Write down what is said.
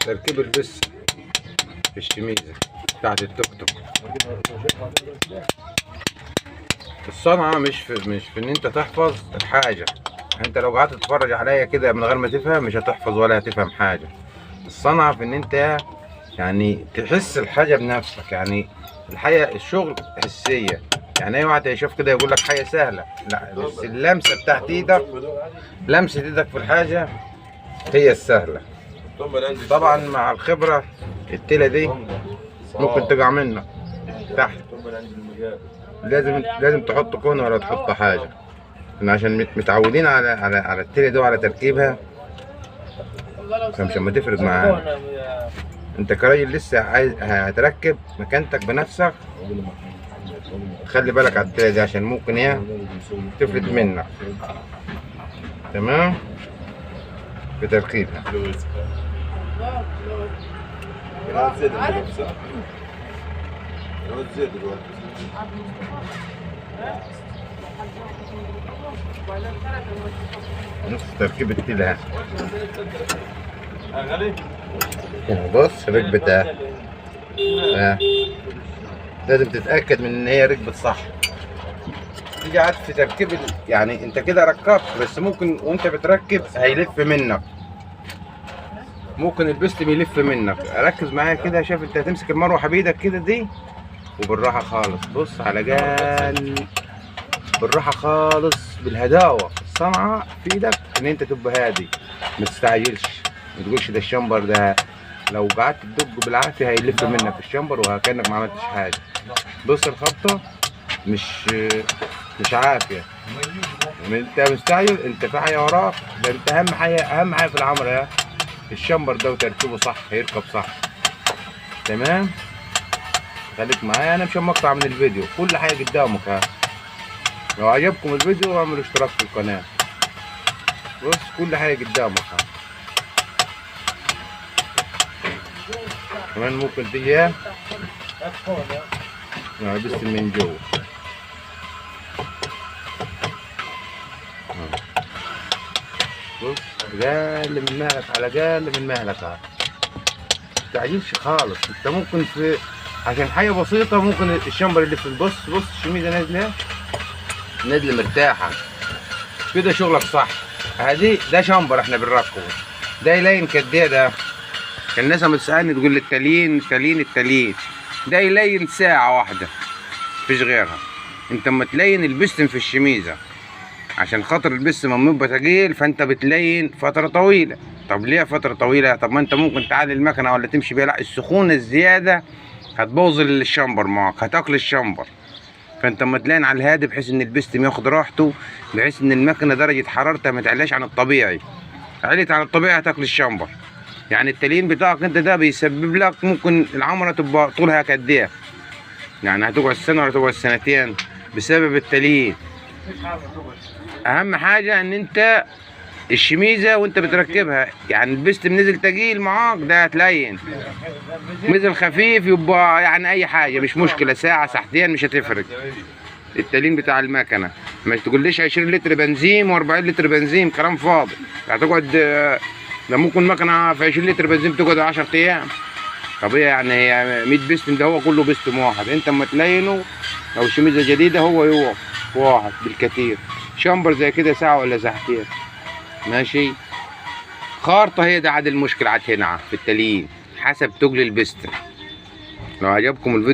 تركيب البس في الشميزة بتاعت التوك توك. الصنعة مش في ان انت تحفظ الحاجة. انت لو قعدت تتفرج عليا كده من غير ما تفهم مش هتحفظ ولا هتفهم حاجة. الصنعة في ان انت يعني تحس الحاجة بنفسك، يعني الحاجة الشغل حسية. يعني اي واحد هيشوف كده يقول لك حاجة سهلة، لا، بس اللمسة بتاعت ايدك، لمسة ايدك في الحاجة هي السهلة. طبعا مع الخبرة التلة دي ممكن تقع منك تحت، لازم تحط كون ولا تحط حاجة، عشان متعودين على التلة دي وعلى تركيبها، فمش اما تفرق معانا. انت كراجل لسه عايز هتركب مكانتك بنفسك، خلي بالك على التلة دي عشان ممكن هي تفلت منك. تمام في تركيبها. نص تركيب التلة. بص ركبتها، لازم تتأكد من ان هي ركبت صح. تيجي عاد في تركيب يعني انت كده ركبت، بس ممكن وانت بتركب هيلف منك، ممكن البستم يلف منك. ركز معايا كده، شايف انت هتمسك المروحة بايدك كده دي وبالراحه خالص، بص على جال بالراحة خالص بالهداوه. الصنعة في ايدك ان انت تبقى هادي، ما تستعجلش، ما تقولش ده الشمبر ده، لو قعدت تدق بالعافية هيلف منك الشمبر وكانك ما عملتش حاجة. بص الخبطه مش عافية، انت مستعجل، انت في حاجة وراك. ده انت اهم حاجة، اهم حاجة في العمرة الشمبر ده وتركيبه صح، هيركب صح. تمام، خليك معايا، انا مش مقطع من الفيديو، كل حاجة قدامك. ها لو عجبكم الفيديو اعملوا اشتراك في القناة. بص كل حاجة قدامك. ها كمان ممكن تيجي بس من جوه. بص اقل من مهلك، على اقل من مهلك، ما تستعجلش خالص. انت ممكن في عشان حاجة بسيطة ممكن الشمبر اللي في البص، بص الشميزه نازله نازله مرتاحة كده، شغلك صح. هذه ده شمبر احنا بنركبه، ده يلين كدية. ده كان الناس لما تسالني تقول لي التليين التليين التليين، ده يلين ساعة واحدة مفيش غيرها. انت اما تلين البستم في الشميزه عشان خاطر البستم لما يبقى تقيل، فانت بتلين فترة طويلة. طب ليه فترة طويلة؟ طب ما انت ممكن تعالي المكنه ولا تمشي بيها، لا السخونه الزيادة هتبوظ الشمبر معاك، هتاكل الشمبر. فانت اما تلين على الهادي بحيث ان البستم ياخد راحته، بحيث ان المكنه درجه حرارتها ما تعلاش عن الطبيعي. عليت عن الطبيعي هتاكل الشمبر. يعني التليين بتاعك انت ده بيسبب لك ممكن العمرة تبقى طولها قد ايه، يعني هتقعد سنة ولا تقعد سنتين بسبب التليين. اهم حاجة ان انت الشميزه وانت بتركبها، يعني البستم نزل تقيل معاك ده هتلين، نزل خفيف يبقى يعني اي حاجة مش مشكلة، ساعة ساعتين مش هتفرق. التليين بتاع المكنه ما تقوليش 20 لتر بنزين و40 لتر بنزين، كلام فاضي. هتقعد ده ممكن مكنه في 20 لتر بنزين تقعد 10 ايام. طب هي يعني هي 100 بستم، ده هو كله بستم واحد. انت اما تلينه لو شميزه جديدة هو يقف واحد بالكثير. شامبر زي كده ساعة ولا ساعتين ماشي. خارطة هي ده عاد المشكلة عاد هنا في التليين حسب تقل البستم. لو عجبكم الفيديو